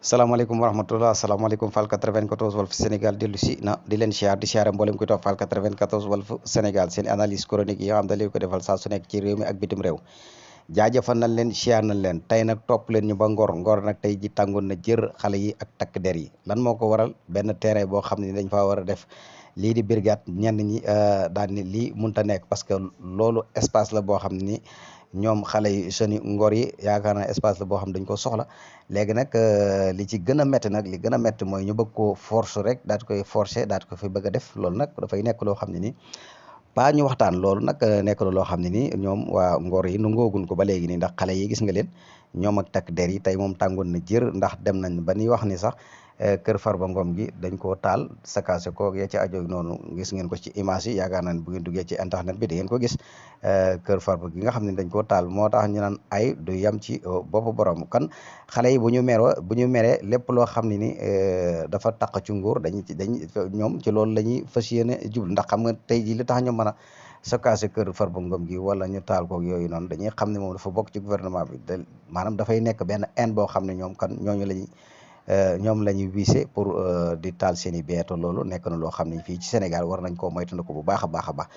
salaamaaleykum wa rahmatullah salaamaaleykum Fall 94 Walf Sénégal dellu si na di leen siyaar di siyaare mboolem kuy topp Fall 94 Walf Sénégal seen analyse chronique yi nga xam da leen ko defal saa su nekk ci réew mi ak bitim réew jaajëfal nañ leen siyaar nañ leen tey nag topp leen ñu ba ngor nag tey ji tàngoon na jër xale yi ak takk der yi lan moo ko waral benn terrain boo xam ne dañ faa war a def lii di brigade ñenn ñi daal ni lii mënut a nekk parce que loolu espace la boo xam ni ñoom xale yi seni ngor yi yaakaar naa espace la boo xam dañ ko soxla léegi nag li ci gën a métti nag li gën a métti mooy ñu bëgg koo force rek daal di koy forcer daal di ko fi bëgg a def loolu nag dafay nekk loo xam ne ni pas ñu waxtaan loolu nag nekk na loo xam ne ni ñoom waa ngor yi nu ngoogun ko ba léegi nii ndax xale yi gis nga leen ñoom ak takk der yi tey moom tàngoon na jër ndax dem nañ ba ñuy wax ni sax kër Farba Ngom gi dañ koo taal sakaase ko ya ci ajo noonu gis ngeen ko ci image yi yaakaar naa ne bu ngeen duggee ci internet bi da ngeen ko gis kër Farba gi nga xam ne dañ koo taal moo tax ñu naan ay du yem ci boppu borom kan xale yi bu ñu meree lépp loo xam ne ni dafa taq ci nguur ñoom ci loolu la ñuy fas yéene jublu ndax xam nga tey ji li tax ñu mën a sakaase kër Farba Ngom gi wala ñu taal koog yooyu noonu dañuy xam ne moom dafa bokk ci gouvernement bi maanaam dafay nekk benn haine boo xam ne ñoom kan ñoom la ñuy visé pour di taal seen i beeto loolu nekk na loo xam ne fii ci Sénégal war nañ koo moytandiku bu baax a baax a baax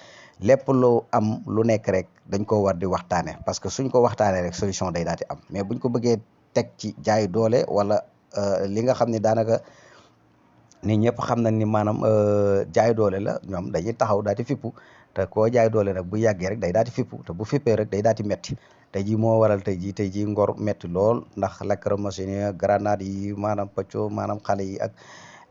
lépp lu am lu nekk rek dañ ko war di waxtaane parce que suñ ko waxtaanee rek solution day daal di am mais buñ ko bëggee teg ci jaay doole wala li nga xam ne daanaka nit ñëpp xam nañ ni maanaam jaay doole la ñoom dañuy taxaw daal di fippu te koo jaay doole nag bu yàggee rek day daal di fippu te bu fippee rek day daal di metti tey jii moo waral tey jii ngor metti lool ndax lacrymogène grenade yi maanaam pëcco maanaam xale yi ak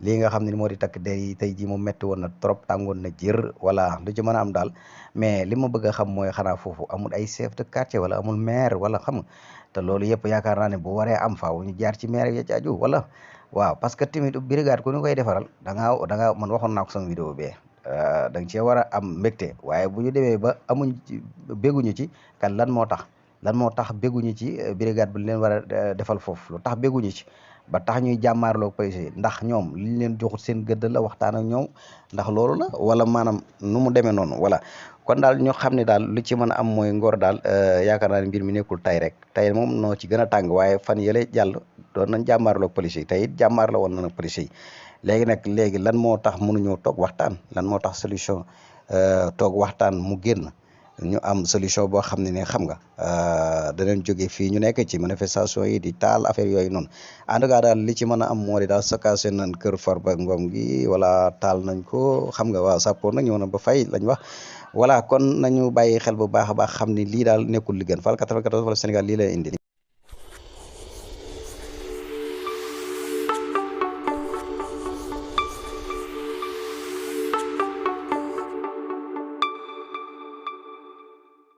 lii nga xam ne moo di takk der yi tey jii moom metti woon na trop tàngoon na jër voilà lu ci mën a am daal mais li ma bëgg a xam mooy xanaa foofu amul ay chef de quartier wala amul maire wala xam nga te loolu yëpp yaakaar naa ne bu waree am faaw ñu jaar ci maire ya ci aju wala waaw parce que tamit brigade ku ñu koy defaral da ngaa man waxoon naa ko sama vidéo bee da nga cee war a am mbégte waaye bu ñu demee ba bégguñu ci kan lan moo tax bégguñu ci brigade bu leen war a defal foofu lu tax bégguñu ci ba tax ñuy jàmmaarloo police ndax ñoom liñ leen joxut seen gëdd la waxtaan ak ñoom ndax loolu la wala maanaam nu mu demee noonu voilà kon daal ñu xam ne daal lu ci mën a am mooy ngor daal yaakaar naa ne mbir mi nekkul tay rek tey moom noo ci gën a tàng waaye fan yële jàll doon nañ jàmmaarloo police yi tey it jàmmaar la woon na police yi léegi lan moo tax mënuñoo toog waxtaan lan moo tax solution toog waxtaan mu génn ñu am solution boo xam ne ne xam nga danañ jóge fii ñu nekk ci manifestation yi di taal affaire yooyu noonu en tout cas daal li ci mën a am moo di daal sakaase nañ kër Farba Ngom gi wala taal nañ ko xam nga waaw sàppoor nag ñëw na ba fay lañ wax voilà kon nañu bàyyi xel bu baax a baax xam ni lii daal nekkul li gën Fall 94 Walf Sénégal lii lay indi